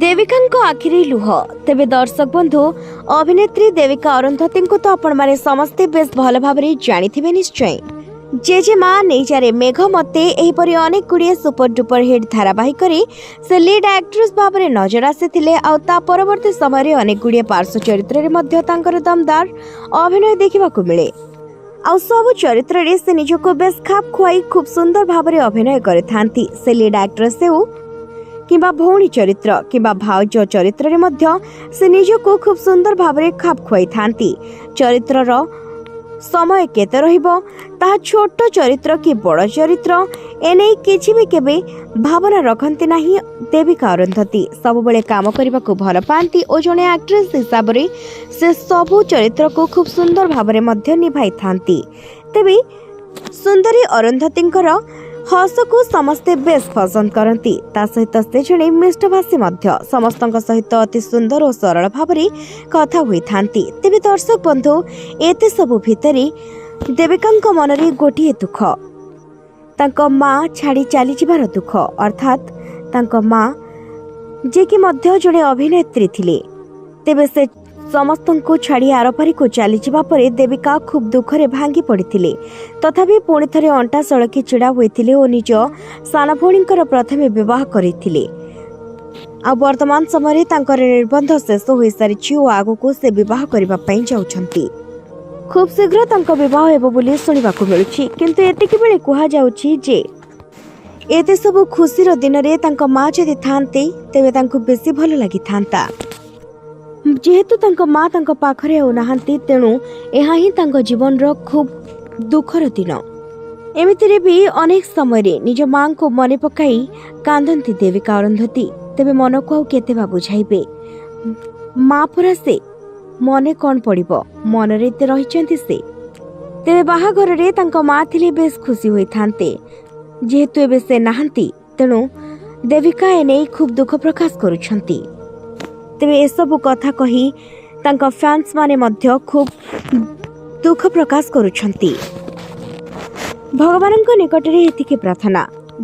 ଦେବିକାଙ୍କ ଆଖିରେ ଲୁହ। ତେବେ ଦର୍ଶକ ବନ୍ଧୁ, ଅଭିନେତ୍ରୀ ଦେବିକା ଅରୁନ୍ଧତୀଙ୍କୁ ତ ଆପଣମାନେ ସମସ୍ତେ ବେଶ ଭଲ ଭାବରେ ଜାଣିଥିବେ ନିଶ୍ଚୟ। ଜେଜେମା, ନେଇଯାରେ ମେଘ ମତେ, ଏହିପରି ଅନେକ ଗୁଡ଼ିଏ ସୁପର ଡୁପର ହିଟ୍ ଧାରାବାହିକରେ ସେ ଲିଡ୍ ଆକ୍ଟ୍ରେସ୍ ଭାବରେ ନଜର ଆସିଥିଲେ। ଆଉ ତା ପରବର୍ତ୍ତୀ ସମୟରେ ଅନେକ ଗୁଡ଼ିଏ ପାର୍ଶ୍ୱ ଚରିତ୍ରରେ ମଧ୍ୟ ତାଙ୍କର ଦମଦାର ଅଭିନୟ ଦେଖିବାକୁ ମିଳେ। ଆଉ ସବୁ ଚରିତ୍ରରେ ସେ ନିଜକୁ ବେଶ ଖାପ ଖୁଆଇ ଖୁବ୍ ସୁନ୍ଦର ଭାବରେ ଅଭିନୟ କରିଥାନ୍ତି। ସେ ଲିଡ୍ ଆକ୍ଟ୍ରେସ୍ ହେଉ କିମ୍ବା ଭଉଣୀ ଚରିତ୍ର କିମ୍ବା ଭାଉଜ ଚରିତ୍ରରେ ମଧ୍ୟ ସେ ନିଜକୁ ଖୁବ୍ ସୁନ୍ଦର ଭାବରେ ଖାପ ଖୁଆଇଥାନ୍ତି। ଚରିତ୍ରର ସମୟ କେତେ ରହିବ, ତାହା ଛୋଟ ଚରିତ୍ର କି ବଡ଼ ଚରିତ୍ର, ଏନେଇ କିଛି ବି କେବେ ଭାବନା ରଖନ୍ତି ନାହିଁ ଦେବିକା ଅରୁନ୍ଧତୀ। ସବୁବେଳେ କାମ କରିବାକୁ ଭଲ ପାଆନ୍ତି ଓ ଜଣେ ଆକ୍ଟ୍ରେସ୍ ହିସାବରେ ସେ ସବୁ ଚରିତ୍ରକୁ ଖୁବ୍ ସୁନ୍ଦର ଭାବରେ ମଧ୍ୟ ନିଭାଇଥାନ୍ତି। ତେବେ ସୁନ୍ଦରୀ ଅରୁନ୍ଧତୀଙ୍କର ହସକୁ ସମସ୍ତେ ବେଶ୍ ପସନ୍ଦ କରନ୍ତି। ତା ସହିତ ସେ ଜଣେ ମିଷ୍ଟଭାଷୀ ମଧ୍ୟ। ସମସ୍ତଙ୍କ ସହିତ ଅତି ସୁନ୍ଦର ଓ ସରଳ ଭାବରେ କଥା ହୋଇଥାନ୍ତି। ତେବେ ଦର୍ଶକ ବନ୍ଧୁ, ଏତେ ସବୁ ଭିତରେ ଦେବିକାଙ୍କ ମନରେ ଗୋଟିଏ ଦୁଃଖ, ତାଙ୍କ ମା ଛାଡ଼ି ଚାଲିଯିବାର ଦୁଃଖ। ଅର୍ଥାତ୍ ତାଙ୍କ ମା, ଯିଏକି ମଧ୍ୟ ଜଣେ ଅଭିନେତ୍ରୀ ଥିଲେ, ତେବେ ସେ ସମସ୍ତଙ୍କୁ ଛାଡ଼ି ଆରପାରିକୁ ଚାଲିଯିବା ପରେ ଦେବିକା ଖୁବ୍ ଦୁଃଖରେ ଭାଙ୍ଗି ପଡ଼ିଥିଲେ। ତଥାପି ପୁଣି ଥରେ ଅଣ୍ଟା ସଳଖି ଛିଡ଼ା ହୋଇଥିଲେ ଓ ନିଜ ସାନ ଭଉଣୀଙ୍କର ପ୍ରଥମେ ବିବାହ କରିଥିଲେ। ଆଉ ବର୍ତ୍ତମାନ ସମୟରେ ତାଙ୍କର ନିର୍ବନ୍ଧ ଶେଷ ହୋଇସାରିଛି ଓ ଆଗକୁ ସେ ବିବାହ କରିବା ପାଇଁ ଯାଉଛନ୍ତି। ଖୁବ୍ ଶୀଘ୍ର ତାଙ୍କ ବିବାହ ହେବ ବୋଲି ଶୁଣିବାକୁ ମିଳୁଛି। କିନ୍ତୁ ଏତିକି ବେଳେ କୁହାଯାଉଛି ଯେ ଏତେ ସବୁ ଖୁସିର ଦିନରେ ତାଙ୍କ ମା ଯଦି ଥାନ୍ତେ, ତେବେ ତାଙ୍କୁ ବେଶୀ ଭଲ ଲାଗିଥାନ୍ତା। ଯେହେତୁ ତାଙ୍କ ମା ତାଙ୍କ ପାଖରେ ଆଉ ନାହାନ୍ତି, ତେଣୁ ଏହା ହିଁ ତାଙ୍କ ଜୀବନର ଖୁବ୍ ଦୁଃଖର ଦିନ। ଏମିତିରେ ବି ଅନେକ ସମୟରେ ନିଜ ମାଙ୍କୁ ମନେ ପକାଇ କାନ୍ଦନ୍ତି ଦେବିକା ଅରୁନ୍ଧତୀ। ତେବେ ମନକୁ ଆଉ କେତେ ବା ବୁଝାଇବେ? ମା ପରା ସେ, ମନେ କ'ଣ ପଡ଼ିବ, ମନରେ ଏତେ ରହିଛନ୍ତି ସେ। ତେବେ ବାହାଘରରେ ତାଙ୍କ ମା ଥିଲେ ବେଶ ଖୁସି ହୋଇଥାନ୍ତେ। ଯେହେତୁ ଏବେ ସେ ନାହାନ୍ତି, ତେଣୁ ଦେବିକା ଏନେଇ ଖୁବ୍ ଦୁଃଖ ପ୍ରକାଶ କରୁଛନ୍ତି। ତେବେ ଏସବୁ କଥା କହି ତାଙ୍କ ଫ୍ୟାନ୍ସ ମାନେ ମଧ୍ୟ ଖୁବ୍ ଦୁଃଖ ପ୍ରକାଶ କରୁଛନ୍ତି। ଭଗବାନଙ୍କ ନିକଟରେ ଏତିକି ପ୍ରାର୍ଥନା,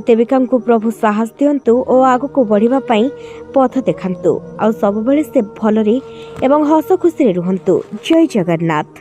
ଦେବିକାଙ୍କୁ ପ୍ରଭୁ ସାହସ ଦିଅନ୍ତୁ ଓ ଆଗକୁ ବଢ଼ିବା ପାଇଁ ପଥ ଦେଖାନ୍ତୁ, ଆଉ ସବୁବେଳେ ସେ ଭଲରେ ଏବଂ ହସ ଖୁସିରେ ରୁହନ୍ତୁ। ଜୟ ଜଗନ୍ନାଥ।